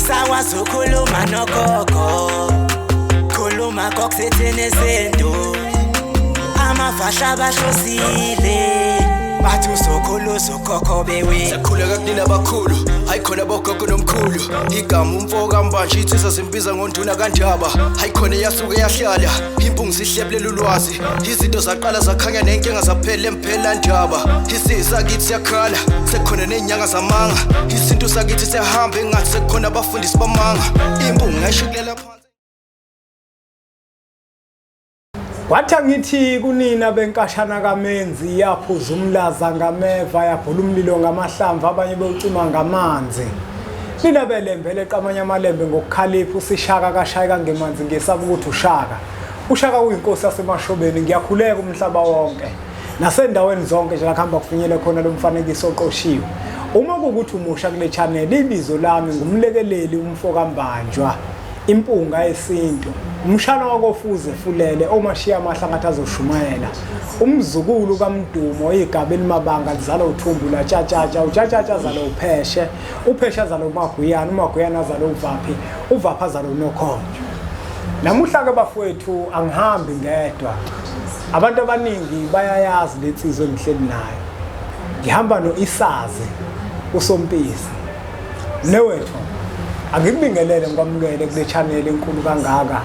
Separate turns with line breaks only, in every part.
Angisakwazi ukukhuluma nogogo, khuluma kokusithini isintu. Amafahla bahlosile, bathi uzokhulu uzokhokho bewe.
Sakhuleka kunina abakhulu, hayi khona bogogo nomkhulu. Igama umfo kaMbanje insizwa zimbiza ngonduna kaNdaba. Hayi khona yasuke yahlala, impungu sihlebulela ulwazi. Izinto zaqala zakhanya nenkinga zaphela emphela ndaba. Isizwe sakithi siyakhala, sekukhona nezinyanga zamanga. Isintu sakithi siyahamba engathi sekukhona abafundisi bamanga. Impungu ngayishikulela phansi.
Wathi angithi kunina benkashana kaMenzi yaphuza umlaza ngameva yabhula umlilo ngamahlamvu abanye bewucima ngamanzi. Nina belembe leqamanye amalembe ngokukhalipha usishaka kashayeka ngemanzi ngesaba ukuthi ushaka. Ushaka uyinkosi yasemashobeni ngiyakhuleka umhlaba wonke. Nasendaweni zonke nje la kuhamba kufinyele khona lo mfanekiso oqoshiwe. Uma kuwukuthi umusha kule channel ibizo lami ngumlekeleli umfo kaMbanjwa. Impunga yesintu, umshana wakofuze fulele omashiya amahle angathi azoshumayela. Umzukulu kaMdumo igaba elimabanga lizala uthumbu latshatshatsha, utshatshatsha azala upheshe, upheshe azala umaguyana, umaguyana azala uvaphi, uvaphi azala unokhonjo. Namuhla ke bafowethu angihambi ngedwa. Abantu abaningi bayayazi lensizwa engihleli nayo. Ngihamba no-Isazi uSompisi. Mnewethu, angikubingelele ngikwamukele kule channel enkulu kangaka,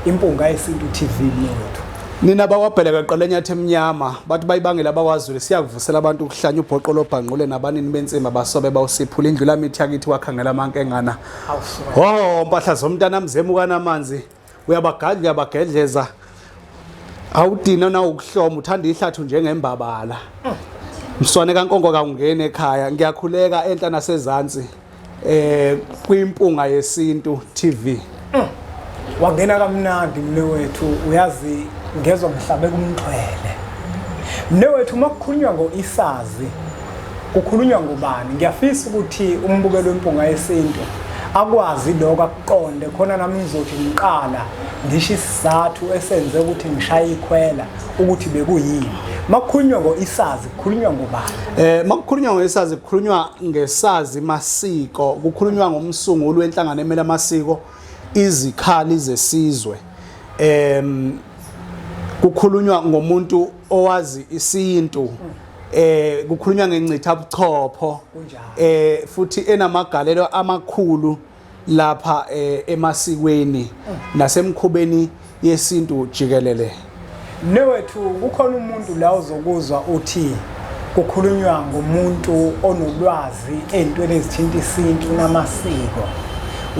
Impunga Yesintu TV mnewethu.
Nina bakwabheleka qala enyathi emnyama bathi bayibangela abakwaZulu siyakuvusela abantu ukuhlanya ubhoqo lobhangqule nabanini bensimba basobe bawusiphula indlu lamithi yakithi wakhangela amankengana. Oh mpahla zomntana mzemuka namanzi uyabagadla uyabagedleza awudina na ukuhloma uthanda ihlathu njengembabala mswane kaNkonko kawungeni ekhaya ngiyakhuleka enhla nasezansi eh kwimpunga yesintu TV.
Wangena kamnandi mnewethu uyazi ngezwa ngihlabe kumxhwele mnewethu uma kukhulunywa ngo-isazi kukhulunywa ngobani ngiyafisa ukuthi umbukelo wempunga yesintu akwazi lokho akuqonde khona nami ngizothi ngiqala ngisho isizathu esenze ukuthi ngishaye ikhwela ukuthi bekuyini makukhulunywa ngo-isazi kukhulunywa ngobani.
Makukhulunywa ngesazi kukhulunywa ngesazi masiko kukhulunywa ngomsunguli wenhlangano emele amasiko izikhali zesizwe. Kukhulunywa ngomuntu owazi isintu. Kukhulunywa ngencitha buchopho futhi enamagalelo amakhulu lapha emasikweni nasemkhubeni yesintu jikelele.
Mnewethu kukhona umuntu la ozokuzwa uthi kukhulunywa ngomuntu onolwazi ey'ntweni ezithinta isintu namasiko.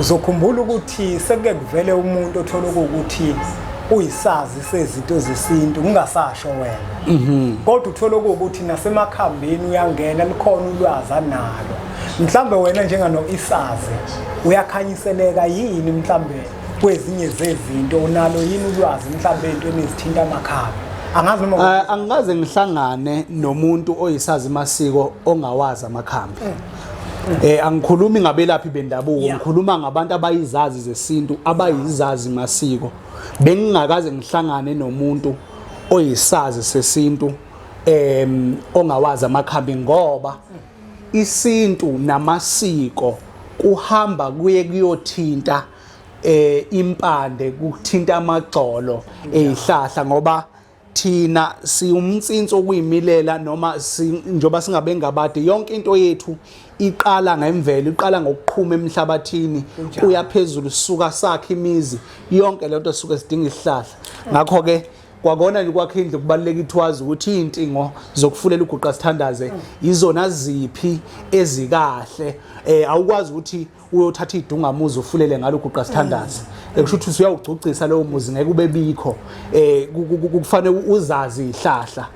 Uzokhumbula ukuthi sekuke kuvele umuntu othola ukuthi uyisazi sezinto zesintu kungasasho wena. Kodwa uthola ukuthi nasemakhambini uyangena likhona ulwazi analo. Mhlambe wena njengano-isazi uyakhanyiseleka yini mhlambe kwezinye zezinto unalo yini ulwazi mhlambe ey'ntweni ezithinta amakhambi angazi noma
Angikaze ngihlangane nomuntu oyisazi masiko ongawazi amakhambi. Angikhulumi ngabelaphi bendabuko, ngikhuluma ngabantu abayizazi zesintu, abayizazi masiko. Bengingakaze ngihlangane nomuntu oyisazi sesintu ongawazi amakhambi ngoba isintu namasiko kuhamba kuye kuyothinta impande kuthinta amagxolo ezihlahla ngoba thina siwumnsinsi okuyimilela noma njoba singabengabade yonke into yethu iqala ngemvelo iqala ngokuqhuma emhlabathini kuya phezulu suka sakhe imizi yonke lento suke sidinga isihlahla. Ngakho ke kwakona nje kwakhe indlu kubaluleka ithwazi ukuthi izintingo zokufulela uguqa sithandaze izona ziphi ezikahle. Awukwazi ukuthi uyothatha idungamuzi ufulele ngalo uguqa sithandaze ekusho ukuthi usuyawugcugcisa lowo muzi ngeke ube bikho. Kufanele uzazi ihlahla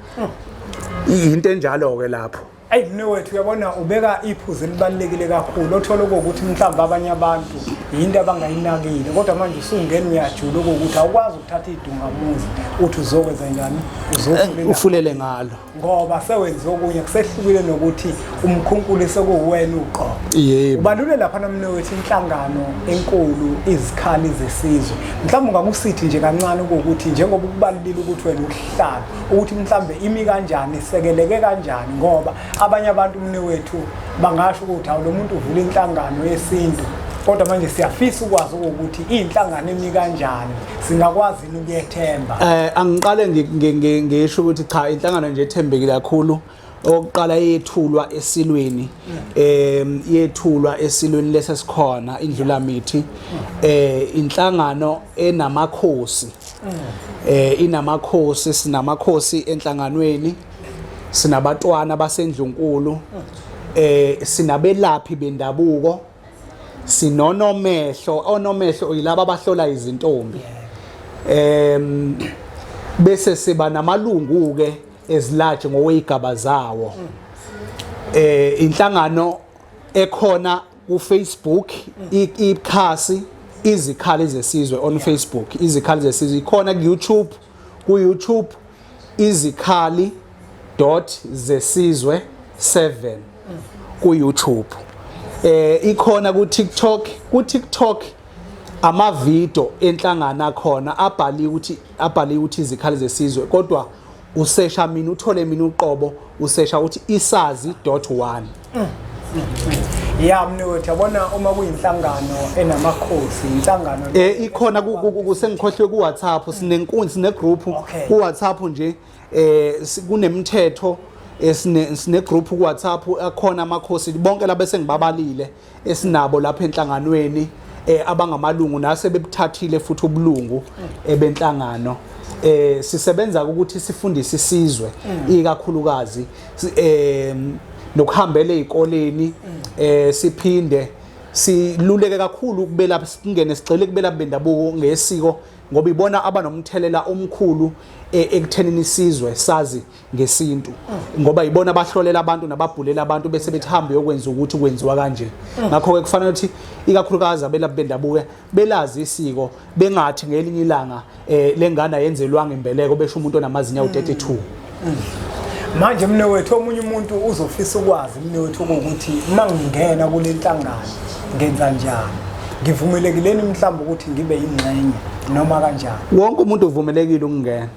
into enjalo ke lapho.
Eyi mnewethu uyabona ubeka iphuzu elibalulekile kakhulu othola ukuthi mhlawumbe abanye abantu yinto abangayinakile kodwa manje usungena uyajula ukuthi awukwazi ukuthatha idungamuzi uthi uzokwenza njani
ufulele ngalo
ngoba sewenze okunye kusehlukile nokuthi umkhunkuli sekuwena uqobo. Ubalule lapha namnewethu inhlangano enkulu izikhali zesizwe mhlawumbe ungakusithi nje kancane ukuthi njengoba ukubalulile ukuthi wena uhlala ukuthi mhlambe imi kanjani isekeleke kanjani ngoba abanye abantu mnewethu bangasho ukuthi awu lo muntu uvula inhlangano yesintu Kodwa manje siyafisa ukwazi ukuthi inhlangano emi kanjani, singakwazi yini ukuyethemba?
Angiqale ngisho ukuthi cha, inhlangano nje ethembekile kakhulu. Okokuqala yethulwa esilweni, yethulwa esilweni lesesikhona indlulamithi. Inhlangano enamakhosi, inamakhosi, sinamakhosi enhlanganweni, sinabatwana basendlunkulu, sinabelaphi bendabuko, sinonomehlo. Onomehlo yilaba abahlola izintombi, bese siba namalungu ke ezilaje ngokwezigaba zawo. Inhlangano ekhona ku Facebook, ikhasi Izikhali Zesizwe on Facebook, Izikhali Zesizwe ikhona ku YouTube, ku YouTube izikhali dot zesizwe 7 ku YouTube. Ikhona ku TikTok, ku TikTok ama video enhlangano akhona abhaliwe ukuthi Izikhali Zesizwe, kodwa usesha mina uthole mina uqobo, usesha uthi isazi.1.
Ya mnewethu, yabona uma kuyinhlangano enamakhosi, inhlangano
Ikhona sengikhohlwe, ku WhatsApp sinenkunzi, sine group ku WhatsApp nje, kunemithetho, sine group ku WhatsApp, akhona amakhosi bonke laba sengibabalile esinabo lapha enhlanganweni, abangamalungu nase bebuthathile futhi ubulungu ebenhlangano. Sisebenza ukuthi sifundise isizwe ikakhulukazi, nokuhambela ezikoleni, siphinde siluleke kakhulu kubelaphi, singene sigxile kubelaphi bendabuko ngesiko, ngoba ibona abanomthelela omkhulu ekuthenini isizwe sazi ngesintu, ngoba ibona abahlolela abantu nababhulela abantu bese bethi hambe yokwenza ukuthi kwenziwa kanje. Ngakho-ke kufanele ukuthi ikakhulukazi abelaphi bendabuko belazi isiko, bengathi ngelinye ilanga lengane ayenzelwanga imbeleko, besho umuntu onamazinyo awu-32.
Manje mnewethu, omunye umuntu uzofisa ukwazi mnewethu ukuthi uma ngingena kule nhlangano ngenza njani, ngivumelekileni mhlawumbe ukuthi ngibe yingxenye noma kanjani?
Wonke umuntu uvumelekile ukungena,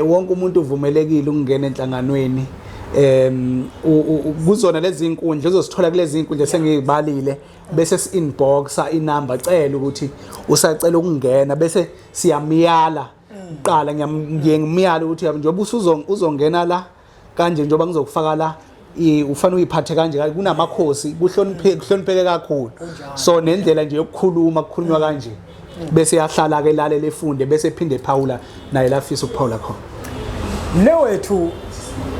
wonke umuntu uvumelekile ukungena enhlanganweni. Kuzona lezi inkundla uzosithola, kulezi inkundla sengiyibalile, bese si-inboxa inamba, cela ukuthi usacela ukungena, bese siyamyala kuqala. Ngiye ngimyala ukuthi njengoba uzongena la kanje, njengoba ngizokufaka la, ufanele uyiphathe kanje kanje. Kunamakhosi, kuhlonipheke kakhulu, so nendlela nje yokukhuluma kukhulunywa kanje, bese yahlala ke lalela efunde, bese ephinde ephawula naye lafisa ukuphawula khona.
Mnewethu,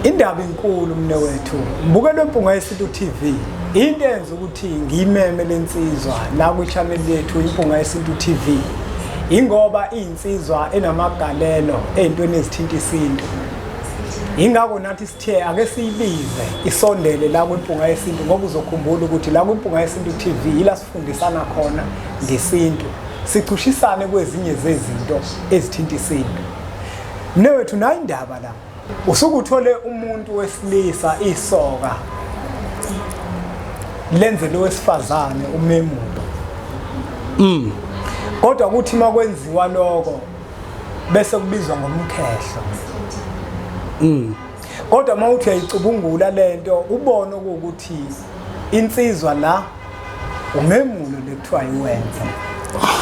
indaba inkulu mnewethu. Mbukelo Mpunga Yesintu TV. Into enza ukuthi ngiyimeme lensizwa la kwi-channel yethu Impunga Yesintu TV, ingoba iyinsizwa enamagalelo ey'ntweni ezithinta isintu. Ingakho nathi sithe ake siyibize isondele la kwiMpunga Yesintu, ngoba uzokhumbula ukuthi la kwiMpunga Yesintu TV yila sifundisana khona ngesintu, sichushisane kwezinye zezinto ezithinta isintu. Mnewethu, nayi indaba la. Usuke uthole umuntu wesilisa, isoka, lenze lo wesifazane umemulo. Kodwa kuthi makwenziwa lokho bese kubizwa ngomkhehlo. Kodwa mawuthi uyayicubungula lento ubone ukuthi insizwa la umemulo lekuthiwa iwenze.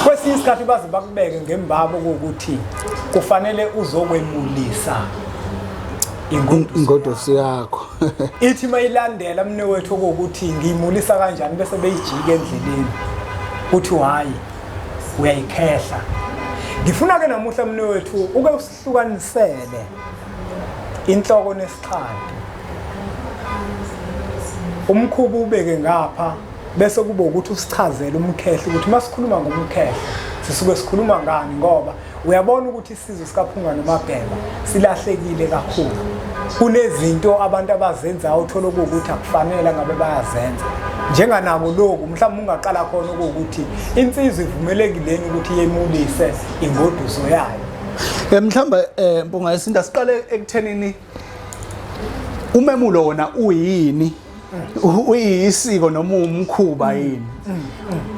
Kwesinye isikhathi baze bakubeke ngembabo ukuthi kufanele uzokwemulisa ingoduso.
Ingoduso yakho.
Ithi mayilandela mnewethu ukuthi ngiyimulisa kanjani, bese beyijika endleleni, kuthi hayi, uyayikhehla. Ngifuna ke namuhla mnewethu uke usihlukanisele inhloko nesixhanti, umkhuba ubeke ngapha, bese kube ukuthi usichazele umkhehlo, ukuthi masikhuluma ngomkhehlo sisuke sikhuluma ngani, ngoba uyabona ukuthi isizwe sikaPhunga noMageba silahlekile kakhulu. Kunezinto abantu abazenzayo uthola ukuthi akufanele ngabe bayazenza, njenganako lokhu. Mhlawumbe ungaqala khona ukuthi insizwa ivumelekileni ukuthi yemulise ingoduso yayo?
Mhlawumbe Mpunga Yesintu asiqale ekuthenini umemulo wona uyini, uyisiko noma umkhuba yini?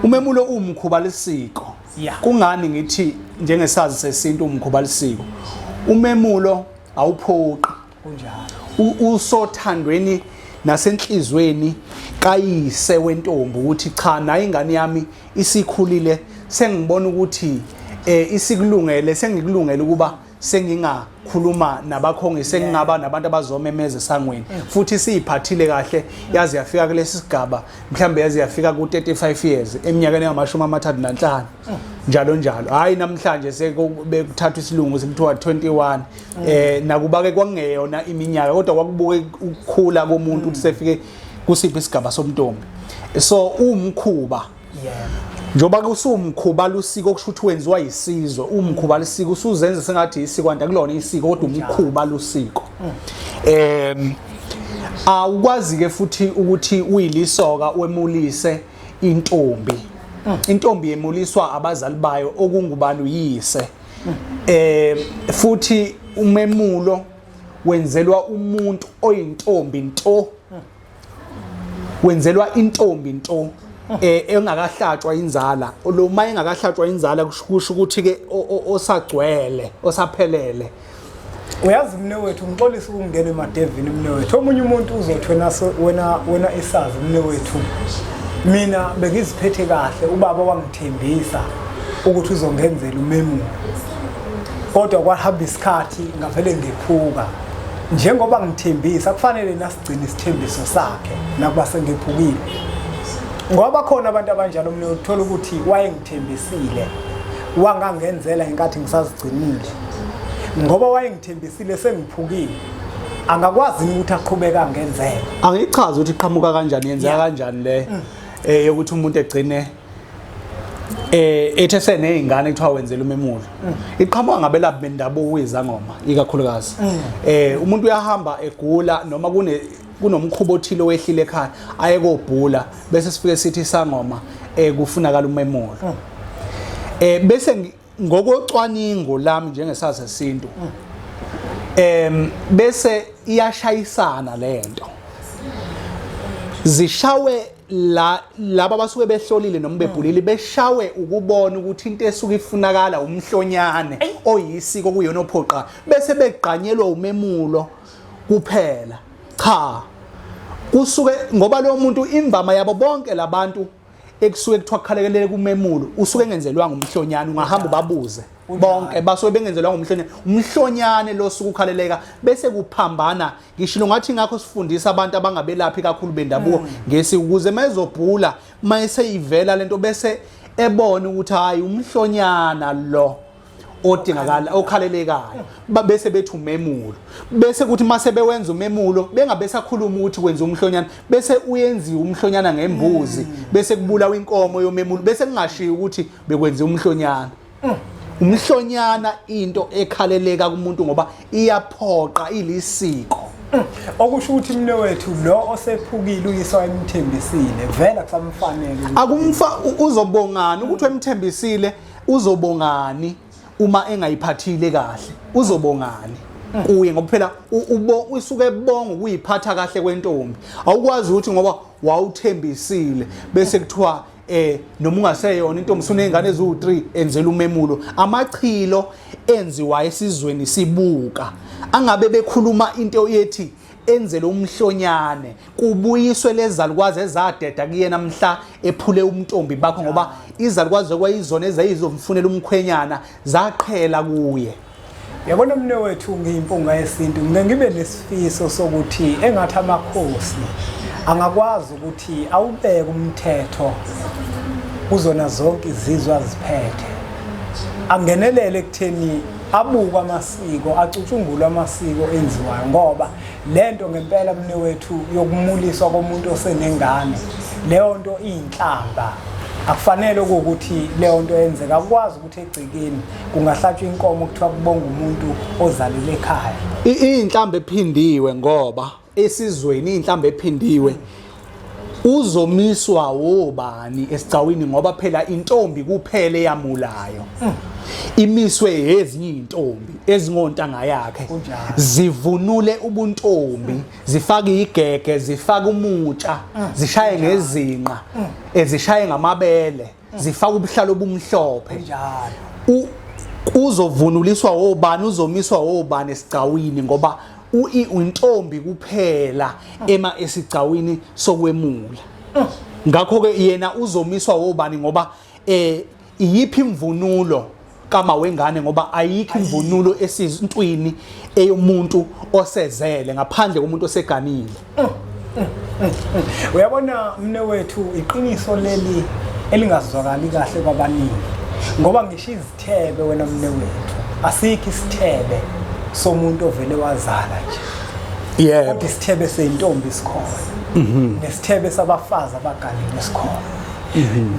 Umemulo uwumkhuba lisiko. Kungani ngithi njengesazi sesintu umkhuba lisiko? Umemulo awuphoqi. Usothandweni. nasenhlizweni kayise wentombi ukuthi cha nayo ingane yami isikhulile, sengibona ukuthi isikulungele, sengikulungele ukuba sengingakhuluma nabakhongi, sengingaba nabantu abazomemeza esangweni, futhi siyiphathile kahle yaze yafika kulesi sigaba, mhlambe yaze yafika ku-35 years, eminyakeni engamashumi 35, njalo njalo. Hayi, namhlanje sekuthathwa isilungu sekuthiwa 21, nakuba ke kwakungeyona iminyaka, kodwa kwakubuke ukukhula komuntu ukuthi sefike kusiphi isigaba somntombi. So umkhuba, njengoba kusumkhuba lusiko, kusho ukuthi wenziwa yisizwe. Umkhuba lusiko usuzenza sengathi isiko, kanti akulona isiko, kodwa umkhuba lusiko. Awukwazi ke futhi ukuthi uyilisoka wemulise intombi. Intombi yemuliswa abazali bayo, okungubani? Uyise. Futhi umemulo wenzelwa umuntu oyintombi nto, wenzelwa intombi nto engakahlatshwa inzala. Lo uma engakahlatshwa inzala kusho ukuthi ke osagcwele, osaphelele.
Uyazi mne wethu, ngixolisa ukungena emadevini mne wethu. Omunye umuntu uzothi wena wena isazi mne wethu, mina bengiziphethe kahle, ubaba wangithembisa ukuthi uzongenzela umemulo, kodwa kwahamba isikhathi ngavele ngephuka. Njengoba ngithembisa, kufanele nasigcine isithembiso sakhe nakuba sengephukile, ngoba khona abantu abanjalo mne, uthola ukuthi wayengithembisile wangangenzela inkathi ngisazigcinile. Ngoba wayengithembisile sengiphukile, angakwazi ukuthi aqhubeke angenzele?
Angichazi ukuthi iqhamuka kanjani, yenzeka kanjani le yokuthi umuntu egcine ethe senezingane kuthiwa wenzela umemulo. Iqhamuka ngabelaphi bendabuko, izangoma ikakhulukazi. Umuntu uyahamba egula noma kunomkhuba othile owehlile ekhaya, aye kobhula, bese sifike sithi isangoma kufunakala umemulo. Bese ngokocwaningo lami njengesazi sesintu, bese iyashayisana lento, zishawe la laba abasuke behlolile noma bebhulile, beshawe ukubona ukuthi into esuke ifunakala umhlonyane oyisiko kuyona ophoqa, bese begqanyelwa umemulo kuphela. Cha, kusuke ngoba lo muntu, imvama yabo bonke labantu ekusuke kuthiwa kukhalekelele kumemulo, usuke engenzelwanga umhlonyane. Ungahamba ubabuze bonke, basuke bengenzelwanga umhlonyane. Umhlonyane lo suke ukhaleleka, bese kuphambana. Ngishilo ngathi ngakho sifundisa abantu abangabelaphi kakhulu bendabuko ngesiko, ukuze mayezobhula, mayeseyivela lento, bese ebona ukuthi hayi, umhlonyana lo odingakala okhalelekayo. Bese bethi umemulo, bese kuthi mase bewenza umemulo bengabe sakhuluma ukuthi kwenza umhlonyana, bese uyenziwa umhlonyana ngembuzi, bese kubulawa inkomo yomemulo, bese kungashiyi ukuthi bekwenziwa umhlonyana. Umhlonyana into ekhaleleka kumuntu ngoba iyaphoqa, ilisiko.
Okusho ukuthi mne wethu, lo osephukile uyise wayemthembisile, vele kusamfanele
Akumfa uzobongani ukuthi wemthembisile? Uzobongani uma engayiphathile kahle? Uzobongani kuye? Ngoba phela usuke ebonga ukuyiphatha kahle kwentombi. Awukwazi ukuthi ngoba wawuthembisile bese kuthiwa noma ungaseyona intombi, usunezingane eziwu3, enzela umemulo. Amachilo enziwa esizweni sibuka, angabe bekhuluma into yethi enzele umhlonyane, kubuyiswe lezalukwazi ezadeda kuyena mhla ephule umntombi bakho, ngoba izalukwazi kwayizona ezayizomfunela umkhwenyana zaqhela kuye.
Yabona mne wethu, ngiyimpunga yesintu, ngike ngibe nesifiso sokuthi engathi amakhosi angakwazi ukuthi awubeke umthetho kuzona zonke izizwe aziphethe, angenelele ekutheni abuke amasiko, acutshungulwe amasiko enziwayo, ngoba lento ngempela mne wethu yokumuliswa komuntu osenengane, leyo nto iyinhlamba. Akufanele ukuthi leyo nto yenzeka. Akukwazi ukuthi egcekeni kungahlatshwa inkomo kuthiwa kubonga umuntu ozalele ekhaya.
Iyinhlamba ephindiwe, ngoba esizweni iyinhlamba ephindiwe. Uzomiswa wobani esigcawini? Ngoba phela intombi kuphela eyamulayo, imiswe ezinye izintombi ezingontanga yakhe. Zivunule ubuntombi, zifake igege, zifake umutsha, zishaye ngezinqa, ezishaye ngamabele, zifake ubuhlalo obumhlophe. Uzovunuliswa wobani? Uzomiswa wobani esigcawini? Ngoba Intombi kuphela ema esigcawini sokwemula. Ngakho ke yena uzomiswa wobani ngoba iyiphi imvunulo kama wengane, ngoba ayikho imvunulo esizintwini eyomuntu osezele ngaphandle komuntu oseganile.
Uyabona mne wethu, iqiniso leli elingazwakali kahle kwabaningi, ngoba ngisho izithebe wena mne wethu, asikho isithebe somuntu ovele wazala nje.
Yebo.
Kodwa isithebe seyintombi sikhona. Nesithebe sabafazi abaganile sikhona.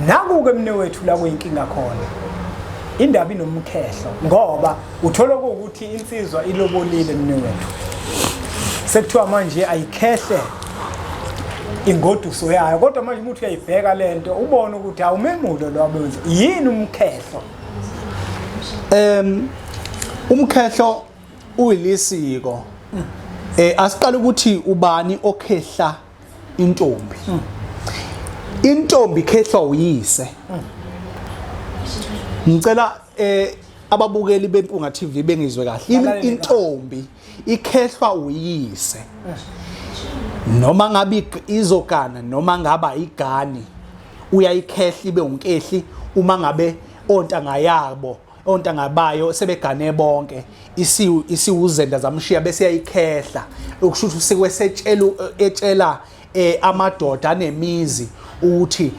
Naku-ke mne wethu la kuyinkinga khona. Indaba inomkhehlo, ngoba uthola ukuthi insizwa ilobolile mne wethu. Sekuthiwa manje ayikhehle ingoduso yayo, kodwa manje uma uthi uyayibheka lento ubone ukuthi awumemulo lo abenza. Yini umkhehlo?
Umkhehlo uyilisiko. Asiqale ukuthi ubani okhehla intombi. Intombi ikhehlwa uyise. Ngicela ababukeli beMpunga TV bengizwe kahle. Intombi ikhehlwa uyise. Noma ngabe izogana noma ngaba igani, uyayikhehla ibe unkehli uma ngabe ontanga yabo, ontanga bayo sebegane bonke, isiwuzenda zamshiya bese yayikhehla. Okusho ukuthi usuke setshela, etshela amadoda anemizi ukuthi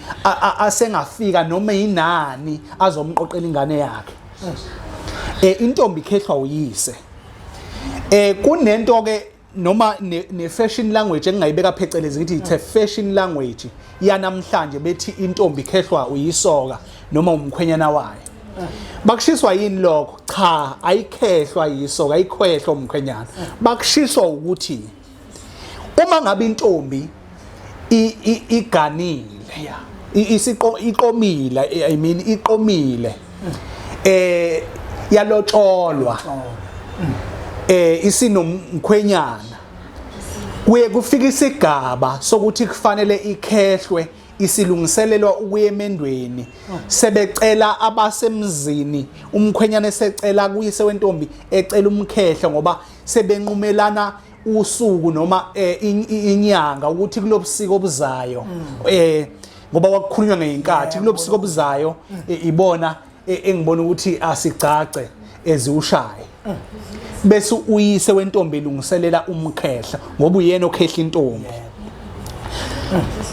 asengafika noma yinani azomqoqela ingane yakhe. Intombi ikhehlwa uyise. Kunento ke noma ne fashion language engingayibeka phecelezi ngithi it's a fashion language yanamhlanje, bethi intombi ikhehlwa uyisoka noma umkhwenyana wayo. Bakushiswa yini lokho? Cha, ayikhehlwa yisoka, ayikhwehlwa umkhwenyana. Bakushiswa ukuthi uma ngabe intombi iganile, iqomile, I mean iqomile, yalotsholwa, isinomkhwenyana, kuye kufika isigaba sokuthi kufanele ikhehlwe, isilungiselelwa ukuya emendweni. Sebecela abasemzini, umkhwenyana esecela kuyise wentombi, ecela umkhehlo, ngoba sebenqumelana usuku noma inyanga ukuthi kulobusiko obuzayo, ngoba kwakukhulunywa ngeinkathi, kulobusiko obuzayo ibona engibona ukuthi asigcagce eziwushaye. Bese uyise wentombi elungiselela umkhehla, ngoba uyena okhehla intombi.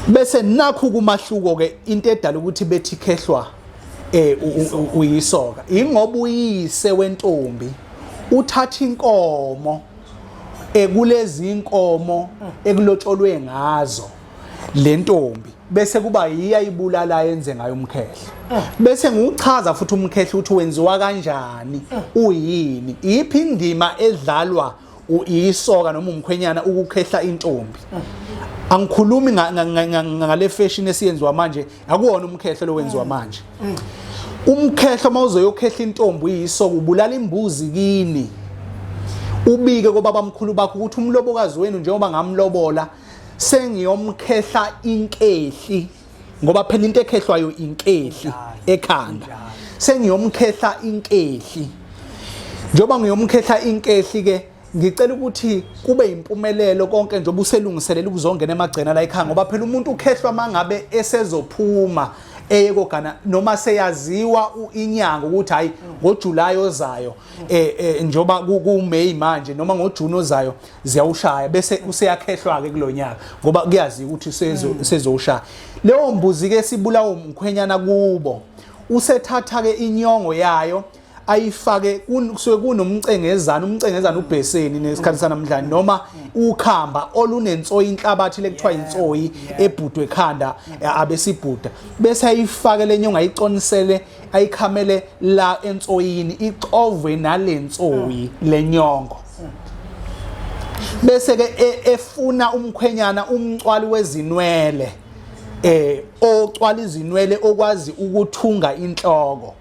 Bese nakhu kumahluko ke, into edala ukuthi bethi khehlwa uyisoka, ingoba uyise wentombi uthatha inkomo ekulezi inkomo ekulotsholwe ngazo le ntombi, bese kuba iyayibulala yenze ngayo umkhehlo. Bese ngiwuchaza futhi umkhehlo ukuthi wenziwa kanjani, uyini, iphi indima edlalwa uyisoka noma umkhwenyana ukukhehla intombi. Angikhulumi ngale fashion esiyenziwa manje, akuwona umkhehlo lo wenziwa manje. Umkhehlo mawuzoyokhehla intombi uyisoka, ubulala imbuzi kini, ubike kobabamkhulu bakho ukuthi umlobokazi wenu njengoba ngamlobola sengiyomkhehla inkehli, ngoba phela into ekhehlwayo inkehli ekhanda. Sengiyomkhehla inkehli, njengoba ngiyomkhehla inkehli ke ngicela ukuthi kube impumelelo konke njengoba uselungiselela ukuzongena emagcena la ekhaya, ngoba phela umuntu ukhehlwa mangabe esezophuma eye kogana noma seyaziwa inyanga ukuthi hayi ngoJuly ozayo, njengoba ku May manje noma ngoJune ozayo ziyawushaya, bese useyakhehlwa ke kulonyaka ngoba kuyaziwa ukuthi sezowushaya. Leyo mbuzi ke sibulawa umkhwenyana kubo, usethatha ke inyongo yayo ayifake, kusuke kunomcengezana, umcengezana ubheseni nesikhathi sanamhlanje, noma ukhamba olunensoyi, inhlabathi lekuthiwa insoyi ebhudwe ekhanda abesibhuda, bese ayifake lenyongo, ayiconisele, ayikhamele la ensoyini, ixovwe nalensoyi lenyongo. Bese ke efuna umkhwenyana umcwali wezinwele, ocwala izinwele, okwazi ukuthunga inhloko,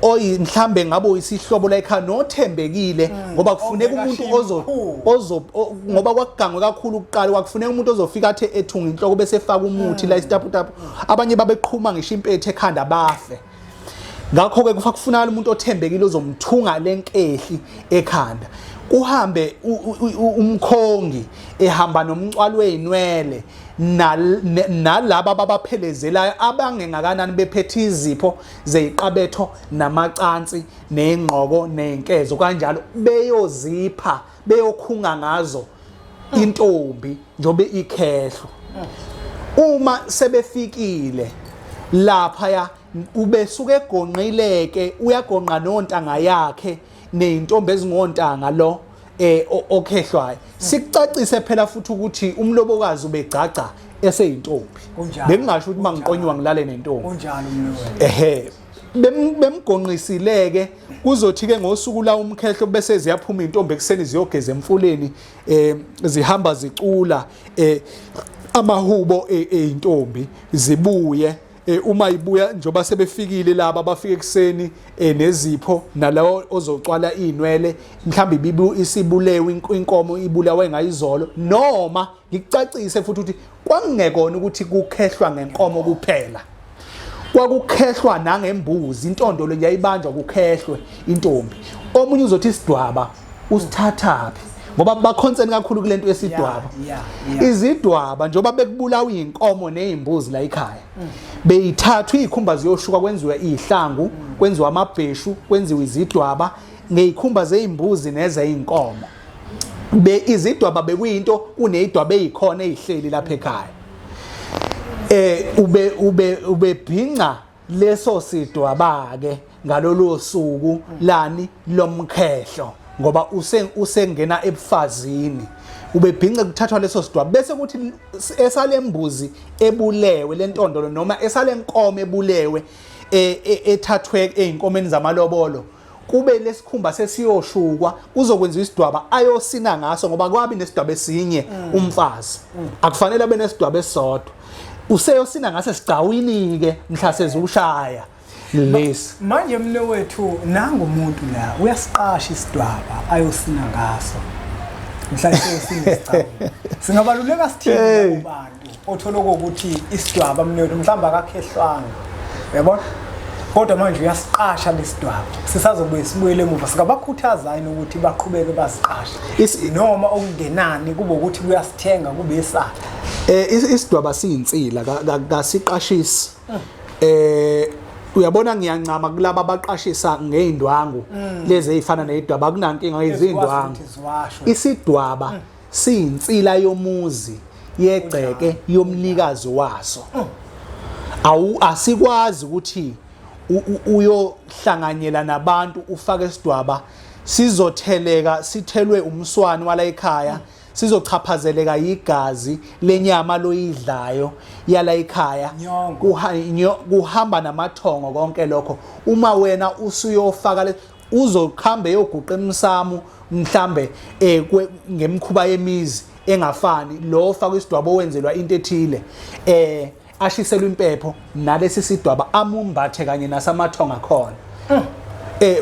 oyi mhlambe ngabe uyisihlobo la ekhaya nothembekile, ngoba kufuneka umuntu ozo ozo ngoba kwakugangwe kakhulu ukuqala, kwakufuneka umuntu ozofika athe ethunga inhloko bese efaka umuthi la isitapu tapu. Abanye babeqhuma ngisho impethe ekhanda bafe. Ngakho ke kufunakala umuntu othembekile ozomthunga lenkehli ekhanda. Kuhambe umkhongi ehamba nomcwalo wezinwele nalaba ababaphelezelayo abangengakanani bephethe izipho zeyiqabetho namacansi ney'ngqoko ney'nkezo kanjalo beyozipha beyokhunga ngazo intombi njengoba ikhehlwa. Uma sebefikile lapha ya ubesuke egonqileke, uyagonqa nontanga yakhe nezintombi ezingontanga lo okhehlwayo. Sikucacise phela futhi ukuthi umlobokazi ubegcagca eseyintombi, bengingasho ukuthi mangiqonyiwa ngilale nentombi.
Kunjalo mnewethu.
Ehe, bemgonqisileke kuzothi ke ngosuku la umkhehlo bese ziyaphuma intombi ekuseni ziyogeza emfuleni, zihamba zicula amahubo eintombi zibuye. Uma ibuya njoba sebefikile laba bafike ekuseni nezipho nalawo ozocwala inwele, mhlawumbe ibibu isibulewe inkomo ibulawe ngayizolo. Noma ngikucacise futhi ukuthi kwakungekona ukuthi kukhehlwa ngenkomo kuphela, kwakukhehlwa nangembuzi. Intondo le yayibanjwa kukhehlwe intombi. Omunye uzothi isidwaba usithathaphi, ngoba bakhonseni kakhulu kulento yesidwaba. Izidwaba njengoba bekubulawa inkomo nezimbuzi la ekhaya, beyithathwa izikhumba ziyoshuka, kwenziwe izihlangu, kwenziwa amabheshu, kwenziwe izidwaba ngezikhumba zeimbuzi nezeinkomo. Be izidwaba bekuyinto, kunezidwaba ezikhona ezihleli lapha ekhaya. Ube ube ubebhinca leso sidwaba ke ngalolu suku lani lomkhehlo, ngoba usengena ebufazini, ubebhince kuthathwa leso sidwaba, bese kuthi esalembuzi ebulewe lentondolo noma esalenkomo ebulewe ethathwe einkomeni zamalobolo, kube lesikhumba sesiyoshukwa kuzokwenziwa isidwaba ayosina ngaso, ngoba kwabi nesidwaba esinye umfazi, akufanele abe nesidwaba esisodwa, useyosina ngase sigcawini ke mhla sezushaya lesi.
Manje mne wethu, nangu umuntu la uyasiqasha isidwaba ayosina ngaso mhla seyosina isigcawini, singabaluleka sithini labo bantu othola ukuthi isidwaba mne wethu mhlawumbe akakhehlwanga, uyabona, kodwa manje uyasiqasha lesidwaba, sisazobuye sibuyele emuva, singabakhuthaza yini ukuthi baqhubeke basiqashe noma okungenani kube ukuthi kuyasithenga kube esakhe?
Isidwaba siyinsila, kasiqashisi. Uyabona, ngiyancama kulaba abaqashisa ngeindwangu lezi ezifana nezidwaba, akunankinga izindwangu. Isidwaba siyinsila yomuzi, yegceke yomnikazi waso. Awu, asikwazi ukuthi uyohlanganyela nabantu ufake isidwaba, sizotheleka sithelwe umswani wala ekhaya, sizochaphazeleka igazi lenyama loyidlayo yala ekhaya, kuhamba namathongo konke lokho. Uma wena usuyofaka uzokhamba eyoguqa emsamo mhlambe ngemkhuba yemizi engafani, lo ofaka isidwaba owenzelwa into ethile ashiselwe impepho nalesi sidwaba amumbathe kanye nasamathonga khona.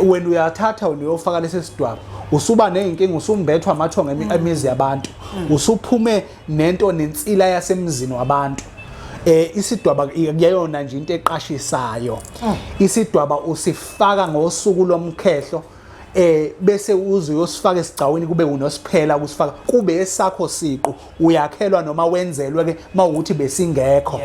Wena uyathatha wena uyofaka lesi sidwaba, usuba nezinkinga, usumbethwa amathonga emizi yabantu, usuphume nento nensila yasemzini wabantu. Isidwaba kuyona nje into eqashisayo. Isidwaba usifaka ngosuku lomkhehlo, bese uze uyosifaka esigcawini, kube unosiphela ukusifaka, kube esakho siqu, uyakhelwa noma wenzelwe ke mawukuthi besingekho.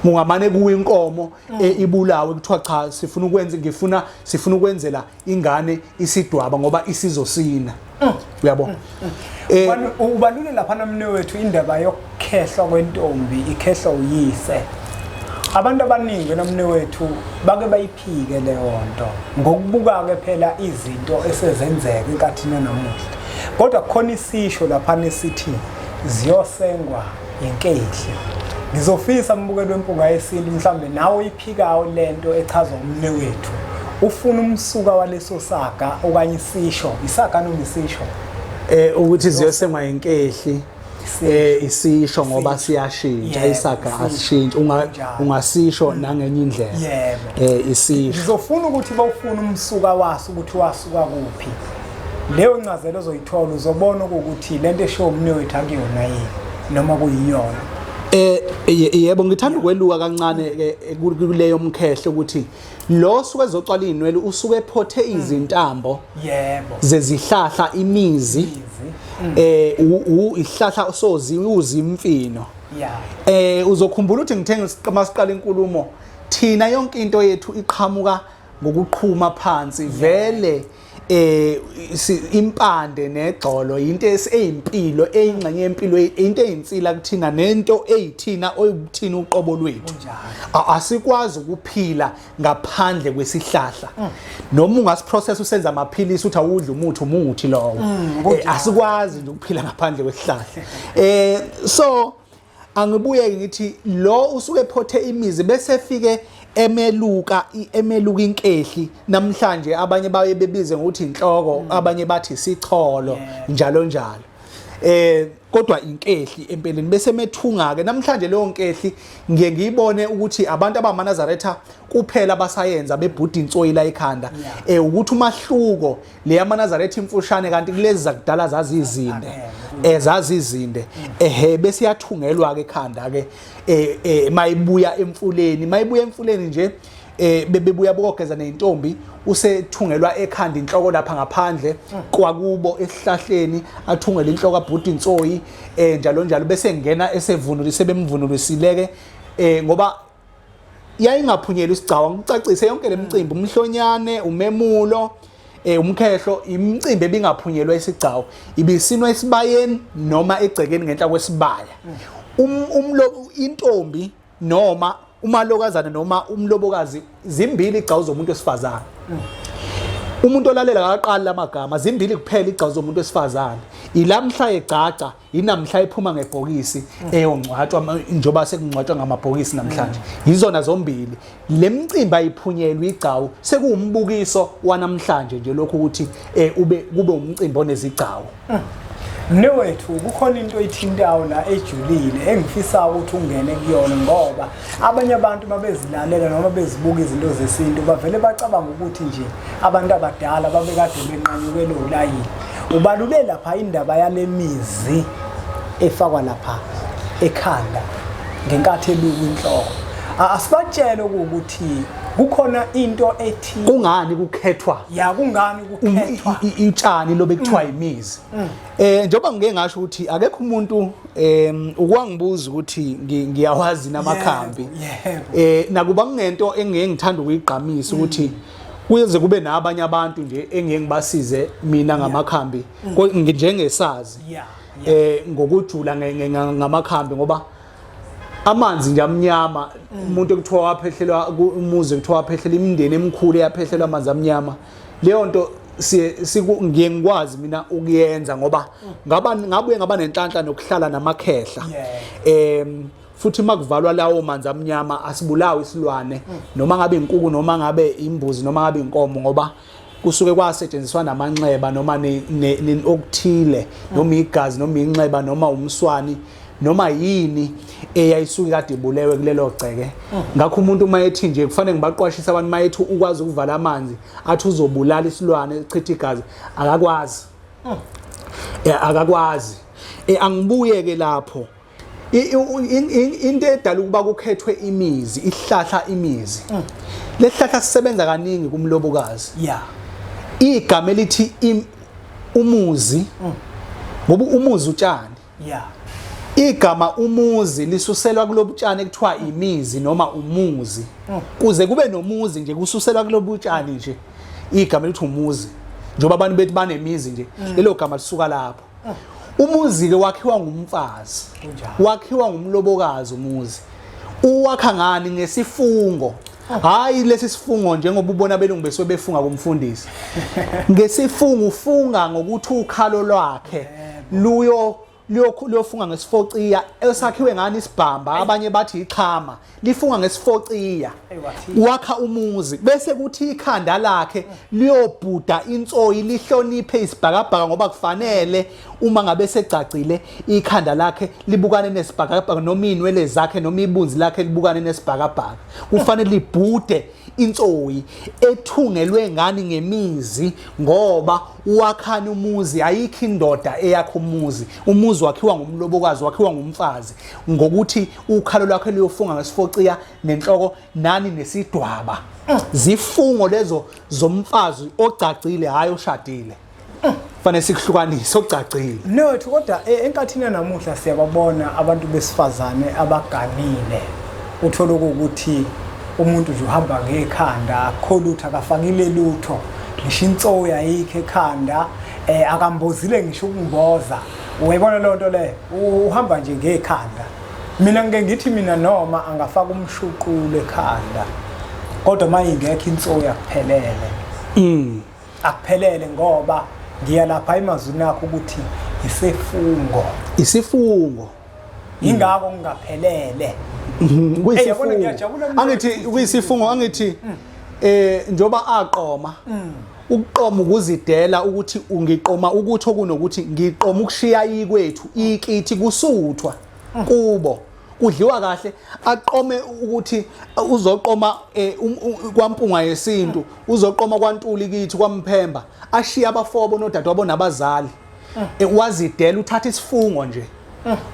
Kungamane kuwinkomo ibulawe, kuthiwa cha, sifuna ukwenza, ngifuna, sifuna ukwenzela ingane isidwaba ngoba isizosina, uyabo.
Ubalule lapha nomne wethu indaba yokukhehlwa kwentombi, ikhehlwa uyise. Abantu abaningi nomne wethu bake bayiphike leyo nto ngokubuka ke phela izinto esezenzeka enkathini yanamuhla, kodwa kukhona isisho lapha nesithi ziyosengwa inkehli. Ngizofisa mbukelo wempunga yesintu, mhlambe nawe oyiphikayo lento echazwa umne wethu, ufuna umsuka waleso saga okanye isisho, isaga noma isisho?
Ukuthi ziyosengwa inkehli, isisho ngoba siyashintsha, isaga asishintshe, ungasisho nangenye indlela. Isisho.
Ngizofuna ukuthi bawufuna umsuka waso ukuthi wasuka kuphi. Leyo ncazelo ozoyithola uzobona ukuthi lento esho umne wethu akuyona yini noma kuyiyona.
Yebo, ngithanda ukweluka kancane ke kuleyo mkhehle ukuthi lo suke ezocwala izinwele usuke ephothe izintambo zezihlahla, imizi, isihlahla sozi uzimfino. Uzokhumbula ukuthi ngithe masiqala inkulumo, thina yonke into yethu iqhamuka ngokuqhuma phansi vele. Impande negxolo into eyimpilo, eyingxenye yempilo, into eyinsila kuthina nento eyithina oyukuthina uqobo lwethu. Asikwazi ukuphila ngaphandle kwesihlahla. Noma ungasiprocess usenza amaphilisi uthi awudle umuthi, umuthi lowo. Asikwazi nje ukuphila ngaphandle kwesihlahla. So angibuye ngithi lo usuke ephothe imizi bese fike emeluka emeluka inkehli. Namhlanje abanye baye bebize ngokuthi inhloko, abanye bathi isicholo, njalo njalo, kodwa inkehli empeleni. Bese methunga ke namhlanje leyo nkehli, ngiye ngiyibone ukuthi abantu abamaNazaretha kuphela abasayenza bebhuda insoyi la ekhanda, ukuthi umahluko le yamaNazaretha imfushane, kanti kulezi zakudala zazizinde, zazizinde. Ehe, bese yathungelwa ke ekhanda ke, mayibuya emfuleni, mayibuya emfuleni nje, bebebuya bokogeza nezintombi, usethungelwa ekhanda inhloko lapha ngaphandle kwakubo esihlahleni, athungele inhloko, abhuda insoyi, njalo njalo, bese ngena esevunulise, bemvunulisileke, ngoba yayingaphunyelwa isigcawu. Ngicacise yonke lemicimbi, umhlonyane, umemulo, umkhehlo, imicimbi ebingaphunyelwa isigcawu ibisinwa esibayeni noma egcekeni ngenhla kwesibaya. Umlo intombi noma umalokazana noma umlobokazi, zimbili igcawu zomuntu wesifazane. Umuntu olalela akaqali lamagama, zimbili kuphela igcawu zomuntu wesifazane: ilamhla egcaca, inamhla ephuma ngebhokisi eyongcwatshwa, njengoba sekungcwatshwa ngamabhokisi namhlanje. Yizona zombili le micimbi ayiphunyelwa igcawu. Sekuwumbukiso wanamhlanje nje lokhu ukuthi ube kube umcimbi onezigcawu.
Mnewethu, kukhona into oyithintayo la ejulile engifisa ukuthi ungene kuyona, ngoba abanye abantu babezilalela noma bezibuka izinto zesintu bavele bacabanga ukuthi nje abantu abadala babekade benqanyukelwe ulayini. Ubalule lapha indaba yale mizi efakwa lapha ekhanda ngenkathi eluka inhloko. Asibatshele ukuthi kukhona into ethi
Kungani kukhethwa
Ya, kungani kukhethwa
utshani lobe kuthiwa imizi? Njengoba ngike ngasho ukuthi akekho umuntu ukwangibuza ukuthi ngiyawazi namakhambi. Nakuba kungento engeke ngithanda ukuyigqamisa ukuthi kuze kube nabanye abantu nje engeke ngibasize mina ngamakhambi njengesazi ngokujula ngamakhambi, ngoba amanzi nje amnyama, umuntu ekuthiwa waphehlelwa umuzi, kuthiwa waphehlela imindeni emikhulu eyaphehlelwa amanzi amnyama, leyo nto ngiye ngikwazi mina ukuyenza ngoba ngaba ngabuye ngaba nenhlanhla nokuhlala namakhehla. Futhi makuvalwa lawo manzi amnyama asibulawa isilwane, noma ngabe inkuku, noma ngabe imbuzi, noma ngabe inkomo, ngoba kusuke kwasetshenziswa namanxeba noma okuthile, noma igazi, noma inxeba, noma umswani, noma yini eyayisuke kade ibulewe kulelo gceke. Ngakho umuntu uma ethi nje, kufanele ngibaqwashise abantu, uma ethi ukwazi ukuvala amanzi, athi uzobulala isilwane, chitha igazi, akakwazi. Akakwazi. Angibuye ke lapho. Into edala ukuba kukhethwe imizi, ihlahla imizi, lesihlahla sisebenza kaningi kumlobokazi. Igama elithi umuzi, ngoba umuzi utshani. Igama umuzi lisuselwa kulobutshani ekuthiwa imizi noma umuzi. Kuze kube nomuzi nje kususelwa kulobutshani nje. Igama elithi umuzi, njengoba abantu bethi banemizi nje, lelo gama lisuka lapho. Umuzi ke wakhiwa ngumfazi, wakhiwa ngumlobokazi. Umuzi uwakha ngani? Ngesifungo. Hayi, lesi sifungo njengoba ubona belungu besuke befunga kumfundisi ngesifungo, ufunga ngokuthi ukhalo lwakhe luyo luyofunga ngesifociya esakhiwe ngani isibhamba, abanye bathi ichama, lifunga ngesifociya, wakha umuzi, bese kuthi ikhanda lakhe liyobhuda insoyi, lihloniphe isibhakabhaka, ngoba kufanele uma ngabe segcagcile ikhanda lakhe libukane nesibhakabhaka, noma inwele zakhe noma ibunzi lakhe libukane nesibhakabhaka, kufanele libhude. insoyi ethungelwe ngani ngemizi ngoba wakhani umuzi ayikho indoda eyakha umuzi umuzi wakhiwa ngumlobokazi wakhiwa ngumfazi ngokuthi ukhalo lwakhe luyofunga ngesifociya nenhloko nani nesidwaba zifungo lezo zomfazi ogcagcile hayi oshadile fanele sikuhlukanise okucacile
Nothu kodwa enkathini yanamuhla siyababona abantu besifazane abaganile uthola ukuthi umuntu nje uhamba ngekhanda akukho lutho akafakile lutho ngisho insoyi ayikho ekhanda akambozile ngisho ukumboza uyayibona leyo nto leyo uhamba nje ngekhanda mina ngike ngithi mina noma angafaka umshuqulo ekhanda kodwa uma ingekho insoyi akuphelele akuphelele ngoba ngiya lapha emazwini akho ukuthi isifungo
isifungo
ingakho ngingaphelele
Kuyisifungo
yabona ngiyajabula mina.
Angithi kuyisifungo angithi njoba aqoma ukuqoma ukuzidela ukuthi ungiqoma ukuthi okunokuthi ngiqoma ukushiya ikwethu ikithi kusuthwa kubo kudliwa kahle aqome ukuthi uzoqoma kwampunga yesintu uzoqoma kwaNtuli kithi kwaMphemba ashiya abafobo nodadewabo nabazali wazidela uthatha isifungo nje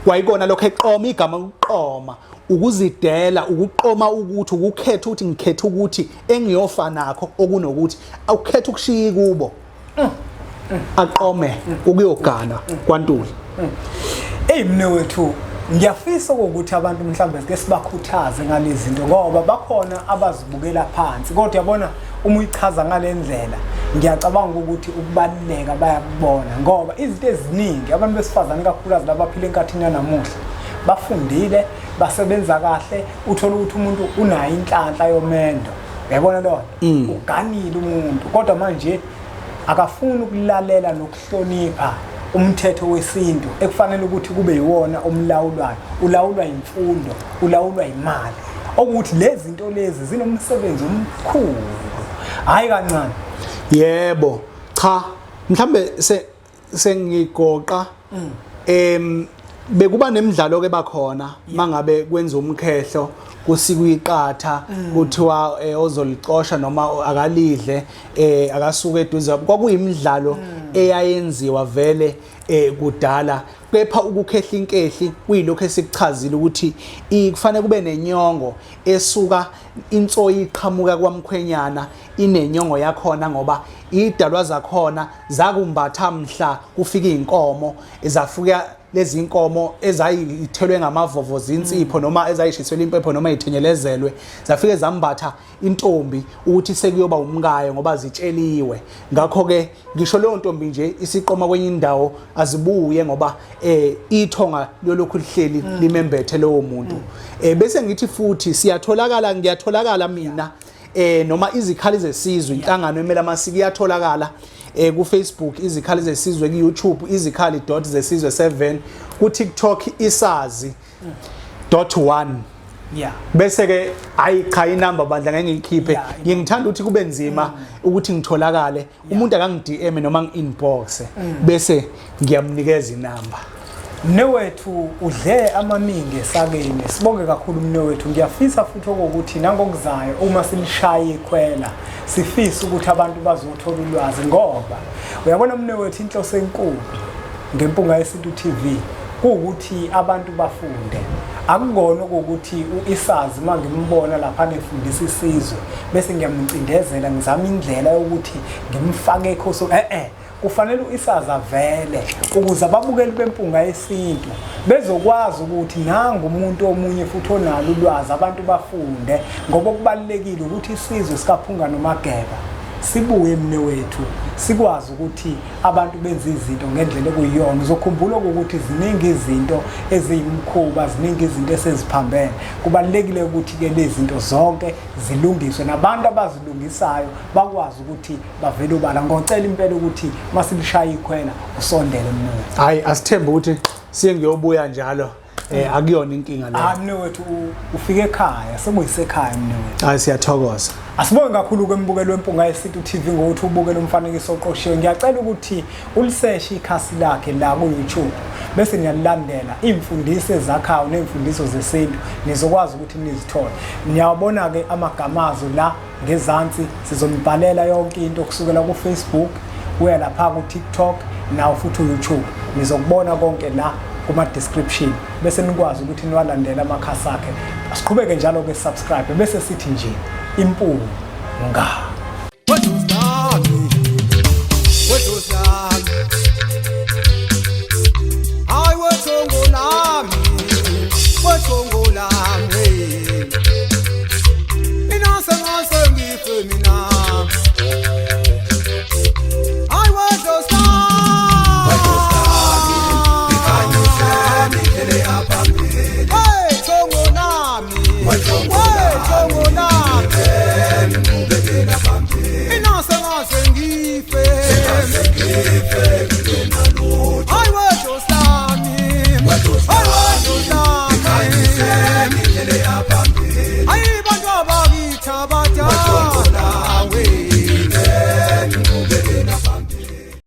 kwayikona lokho eqoma igama ukuqoma ukuzidela ukuqoma ukuthi ukukhetha ukuthi ngikhetha ukuthi engiyofa nakho okunokuthi ukhetha ukushiya kubo aqome ukuyogana kwaNtuli.
Ey mnewethu ngiyafisa ukuthi abantu mhlambe sike sibakhuthaze ngalezi zinto ngoba bakhona abazibukela phansi kodwa yabona uma uyichaza ngalendlela ngiyacabanga ukuthi ukubaluleka bayakubona ngoba izinto eziningi abantu besifazane kakhulukazi labaphila enkathini yanamuhla bafundile basebenza kahle uthola ukuthi umuntu unayo inhlanhla yomendo uyayibona leyo nto uganile umuntu kodwa manje akafuni ukulalela nokuhlonipha umthetho wesintu ekufanele ukuthi kube yiwona omlawulwayo ulawulwa imfundo ulawulwa imali okuthi lezi zinto lezi zinomsebenzi omkhulu hayi kancane.
Yebo cha mhlambe sengigoqa bekuba nemidlalo ke bakhona mangabe kwenza umkhehlo kusikwa iqatha kuthiwa ozolicosha noma akalidle akasuke eduze kwakuyimidlalo eyayenziwa vele kudala kepha ukukhehla inkehli kuyilokho esikuchazile ukuthi kufanele kube nenyongo esuka insoyi iqhamuka kwamkhwenyana inenyongo yakhona ngoba idalwa zakhona zakumbatha mhla kufika inkomo zafika lezi inkomo ezayithelwe ngamavovo zinsipho noma ezayishiselwe impepho noma ithenyelezelwe zafike zambatha intombi ukuthi sekuyoba umkayo ngoba zitsheliwe ngakho ke ngisho leyo ntombi nje isiqoma kwenye indawo azibuye ngoba ithonga lolokhu lihleli limembethe lowo muntu bese ngithi futhi siyatholakala ngiyatholakala mina noma izikhali zesizwe inhlangano emela amasiko iyatholakala ku Facebook izikhali zesizwe ku YouTube izikhali .zesizwe 7 ku TikTok isazi .1
Yeah.
Bese ke hayi cha inamba bandla ngeke ngiyikhiphe ngingithanda ukuthi kube nzima ukuthi ngitholakale umuntu akangi DM noma ngi inbox bese ngiyamnikeza inamba.
Mnewethu udle amaningi esakeni sibonge kakhulu mnewethu ngiyafisa futhi okokuthi nangokuzayo uma silishaya ikhwela sifisa ukuthi abantu bazothola ulwazi ngoba uyabona mnewethu inhloso enkulu ngeMpunga Yesintu TV kuwukuthi abantu bafunde akukona ukuthi uIsazi mangimbona lapha nefundisa isizwe bese ngiyamcindezela ngizama indlela yokuthi ngimfake ekhoso kufanele uIsazi avele ukuze ababukeli beMpunga Yesintu bezokwazi ukuthi nangu umuntu omunye futhi onalo ulwazi abantu bafunde ngoba okubalulekile ukuthi isizwe sikaPhunga noMageba sibuye mnewethu sikwazi ukuthi abantu benze izinto ngendlela ekuyiyona uzokhumbula ukuthi ziningi izinto eziyimkhuba ziningi izinto eseziphambene kubalulekile ukuthi ke lezi zinto zonke zilungiswe nabantu abazilungisayo bakwazi ukuthi bavele ubala ngocela impela ukuthi masilishaya ikhwela usondele mnewethu
hayi asithembe ukuthi siye ngiyobuya njalo Akuyona inkinga leyo.
Hayi mnewethu, ufike ekhaya, sekuyisekhaya mnewethu.
Hayi, siyathokoza.
Asibonge kakhulu kwembukelo weMpunga Yesintu TV ngokuthi ubukele umfanekiso oqoshiwe. Ngiyacela ukuthi uliseshe ikhasi lakhe la ku-YouTube bese niyalilandela iy'mfundiso ezakhayo ney'mfundiso zesintu, nizokwazi ukuthi nizithole. Niyawabona-ke amagama azo la ngezansi, sizonibhalela yonke into kusukela ku-Facebook kuya lapha ku-TikTok nawo futhi u-YouTube. Nizokubona konke la kuma-description bese nikwazi ukuthi niwalandele amakhasi akhe. Asiqhubeke njalo-ke, subscribe bese sithi nje impunga.
Weduzami, weduzami, hayi wethongo lami, wethongo lami, mina sengase ngife mina, hayi weduzami, wethongo lami, wethongo lami, mina sengase ngife.